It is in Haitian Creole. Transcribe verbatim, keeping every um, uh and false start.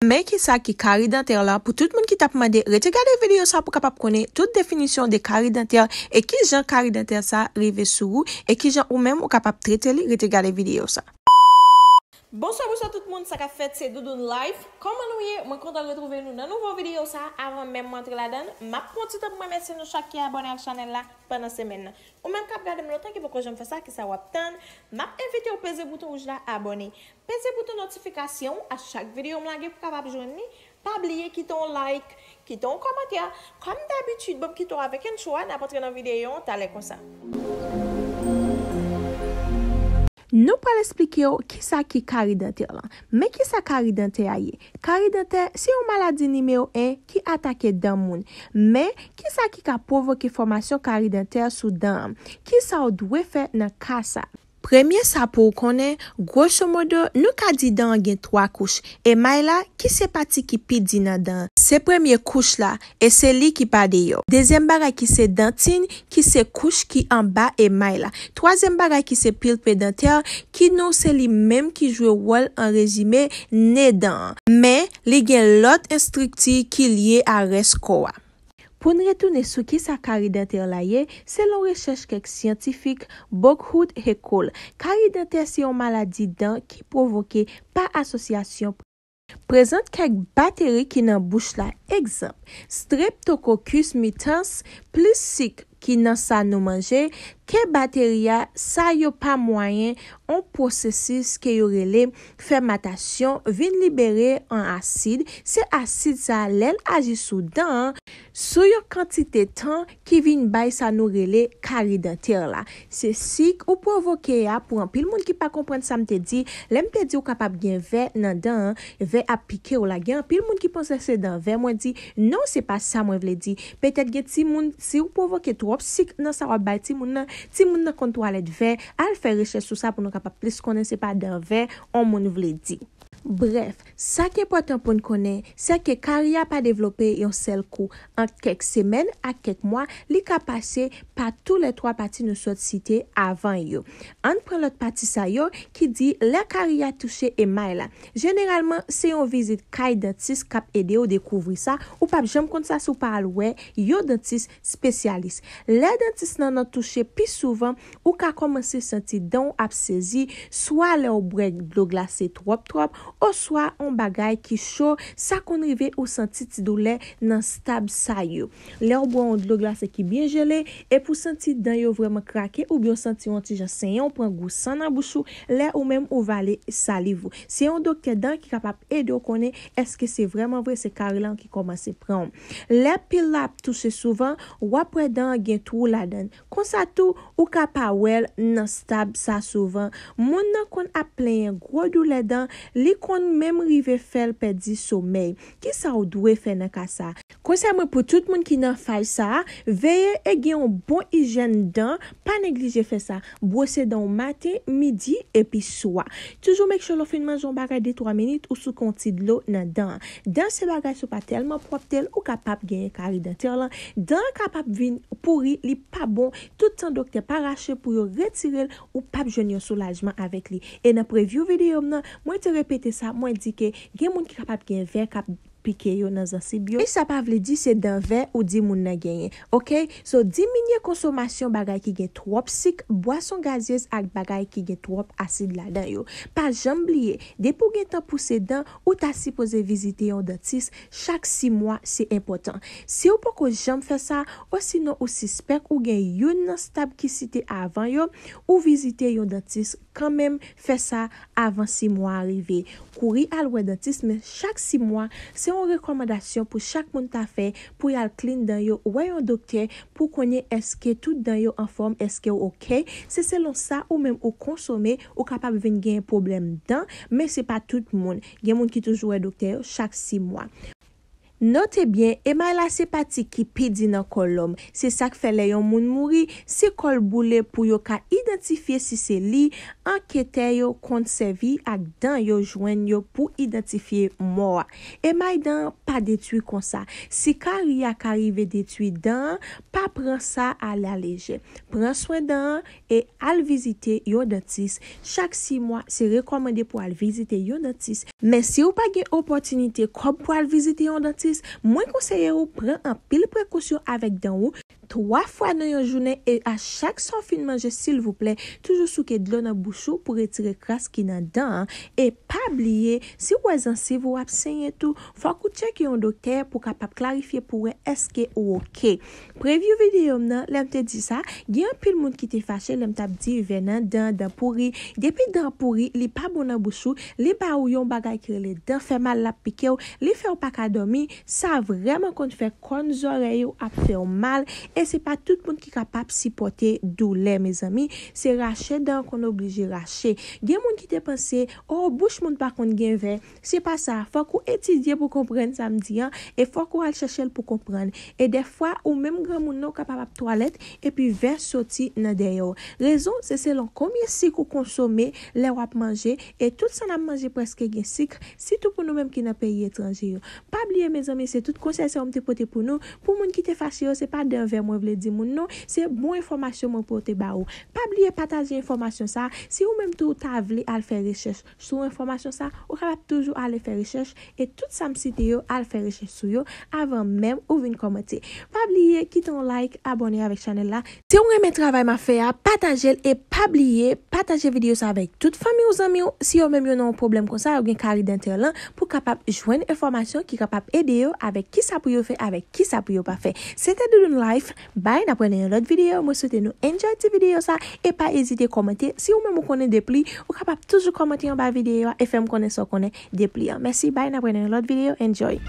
Men kisa ki kari dantè la? Pou tout moun ki t ap mande, rete gade videyo sa pou kapab konnen tout definisyon de kari dantè e kijan kari dantè sa rive sou ou e kijan ou menm ou kapab trete li, rete gade videyo sa. Bonswa, bonswa tout moun, sa k ap fèt, se Doudoune Life. Kòman nou ye? Mwen kontan retwouve nou nan nouvo videyo sa. Avan menm mwen antre ladan l, m ap pran ti tan pou mwen remèsye nou chak ki abòne ak chanèl la pandan semèn nan. Ou menm k ap gade m lontan ki poko janm fè sa, kisa w ap tann? M ap envite w peze bouton wouj la abòne. Peze bouton notifikasyon a chak videyo m lage pou w kapab jwenn li. Pa bliye kite yon like, kite yon kòmantè. Kòm dabitid, ban m kite w avèk entwo a, n ap antre nan videyo an talè konsa. Nou pral esplike w kisa ki kari dantè lan. Men kisa kari dantè a ye? Kari dantè se yon maladi nimewo en ki atake dan moun. Men kisa ki ka pwovoke fòmasyon kari dantè sou dan an? Kisa w dwe fè nan ka sa? Premye sa pou w konnen, gwosomodo, nou ka di dan an gen twa kouch. Emay la, ki se pati ki pi di nan dan an, se premye kouch la, e se li ki pa deyò. Dezyèm bagay ki se dantin, ki se kouch ki anba emay la. Twazyèm bagay ki se pilpe dantè, ki nou se li menm ki jwe wòl an rezime nen dan an. Men, li gen lòt estrikti ki lye a rès kò a. Pou n retounen sou kisa kari dantè la ye, selon rechèch kèk syantifik, Bockhout et col, kari dantè se yon maladi dan ki pwovoke pa asosyasyon. Prezant kèk bakteri ki nan bouch la, egzanp, Streptococcus mutans, plis sik ki nan sa nou manje, ke bakteri a, sa yo pa mwayen on pwosesis ke yo rele fèmatasyon vin libere an asid. Se asid sa a, lè l aji sou dan an, sou yon kantite tan ki vin bay sa nou rele kari dantè la. Se sik ou pwovoke a, pou anpil moun ki pa konprann sa m te di, lè m te di ou kapab gen vè nan dan an, vè ap pike w la. Gen anpil moun ki panse se dan vè mwen di, non, se pa sa mwen vle di. Petèt gen timoun, si w pwovoke twòp sik nan sa w ap bay timoun nan, timoun nan konn twalèt vè, al fè rechèch sou sa pou nou kapab plis konnen se pa dan vè on moun vle di. Brèf, sa k enpòtan pou n konnen, se ke kari a pa devlope yon sèl kou. Ant kèk semèn ak kèk mwa, li ka pase pa toulètwa pati nou sot site avan yo. Ann pran lòt pati sa yo ki di lè kari a touche emay la. Jeneralman, se yon vizit kay dantis k ap ede w dekouvri sa. Ou p ap janm konn sa si w pa al wè yon dantis espesyalis. Lè dantis nan nan touche pi souvan, ou ka kòmanse santi dan w ap sezi, swa lè w bwè dlo glase twòp twòp, oswa yon bagay ki cho, sa konn rive ou santi ti doulè nan stab sa yo. Lè w bwè yon dlo glase ki byen jele, epi w santi dan yo vrèman krake, oubyen w santi yon ti jan senyen, w pran gou san nan bouch ou, lè ou menm ou vale saliv ou. Se yon doktè dan ki kapab ede w konnen èske se vrèman vre se kari lan ki kòmanse pran w. Lè pil la ap touche souvan, w ap wè dan an gen twou ladan l. Konsa tou, ou ka pa wè l nan stab sa souvan. Moun nan konn ap plenyen gwo doulè dan, li konn menm rive fè l pèdi somèy. Kisa w dwe fè nan ka sa? Konsèy mwen pou tout moun ki nan faz sa a, veye e gen yon bon ijyèn dan, pa neglije fè sa. Bwose dan w maten, midi, epi swa. Toujou make sure lè w fin manje yon bagay de twa minit, ou souke yon ti dlo nan dan an. Dan se bagay si w pa tèlman pwòpte l, ou kapab genyen kari dantè lan. Dan an kapab vin pouri, li pa bon. Tout tan doktè pa rache pou yo retire l, ou p ap jwenn yon soulajman avèk li. E nan preview videyo m nan, mwen te repete sa, mwen di ke gen moun ki kapab gen vè k ap pike yo nan zansib yo. E sa pa vle di se dan vè ou di moun nan genyen. Oke? So, diminye konsomasyon bagay ki gen twòp sik, bwason gazyez ak bagay ki gen twòp asid ladan yo. Pa janm bliye, depi w gen tan pouse dan, ou ta sipoze vizite yon dantis chak sis mwa, se enpòtan. Si w poko janm fè sa, osinon ou sispèk ou gen youn nan stab ki site avan yo, ou vizite yon dantis kanmenm, fè sa avan sis mwa a rive. Kouri al wè dantis, men chak sis mwa, se yon rekòmandasyon pou chak moun ta fè pou y al clean dan yo, wè yon doktè pou konnen èske tout dan yo anfòm, èske w oke. Se selon sa ou menm ou konsome, ou kapab vin gen pwoblèm dan, men se pa tout moun. Gen moun ki toujou wè doktè yo chak sis mwa. Note byen, emay la se pati ki pi di nan kò lòm. Se sa k fè lè yon moun mouri, se kò l boule pou yo ka idantifye si se li. Anketè yo konn sèvi ak dan yo jwenn yo pou idantifye mò a. Emay dan an pa detwi konsa. Si kari a ka rive detwi dan an, pa pran sa alalejè. Pran swen dan an e al vizite yon dantis. Chak sis mwa, se rekòmande pou al vizite yon dantis. Men si w pa gen opòtinite kòb pou al vizite yon dantis, mwen konseye w pran anpil prekosyon avèk dan ou. Twa fwa nan yon jounen e a chak sa w fin manje, silvouplè, toujou souke dlo nan bouch ou pou retire kras ki nan dan an. E pa bliye, si w wè zansiv ou ap senyen tou, fòk ou tcheke yon doktè pou kapab klarifye pou wè èske ou oke. Preview videyo m nan, lè m te di sa, gen anpil moun ki te fache lè m t ap di vè nan dan, dan pouri. Depi dan pouri, li pa bon nan bouch ou, li ba ou yon bagay ki rele dan fè mal, l ap pike w, li fè w pa ka dòmi, sa vrèman konn fè kòn zòrèy ou ap fè w mal, e se pa tout moun ki kapab sipòte doulè, mezanmi. Se rache dan konn oblije rache. Gen moun ki te panse, o, bouch moun pa konn gen vè. Se pa sa, fòk ou etidye pou konprann sa m di an, e fòk ou al chèche l pou konprann. E dèfwa, ou menm granmoun nan, ou kapab ap twalèt, epi vè soti nan dèyè w. Rezon, se selon konbyen sik ou konsome lè w ap manje, e tout sa n ap manje prèske gen sik, sitou pou nou menm ki nan peyi etranje yo. Pa bliye, mezanmi, se tout konsèy sa yo m te pote pou nou. Pou moun ki te fache yo, se pa dan vè mwen vle di moun non, se bon enfòmasyon mwen pote ba ou. Pa bliye pataje enfòmasyon sa. Si ou menm tou ou ta vle al fè rechèch sou enfòmasyon sa, ou kapab toujou ale fè rechèch, e tout sa m site yo, al fè rechèch sou yo avan menm ou vin kòmante. Pa bliye kite yon like, abòne avèk chanèl la. Si w renmen travay m ap fè a, pataje l e pa bliye pataje videyo sa avèk tout fanmi w, zanmi w, si yo menm yo nan yon pwoblèm konsa, yo gen kari dantè lan, pou kapab jwenn enfòmasyon ki kapab ede yo avèk kisa pou yo fè, avèk kisa pou yo pa fè. Se te Doudoune Life, bye, n ap wè nan yon lòt videyo. Mwen swete nou enjoy ti videyo sa, e pa ezite kòmante. Si ou menm ou konnen depli, ou kapab toujou kòmante anba videyo a e fè m konnen sa w konnen depli an. Mèsi, bye, n ap wè nan yon lòt videyo. Enjoy.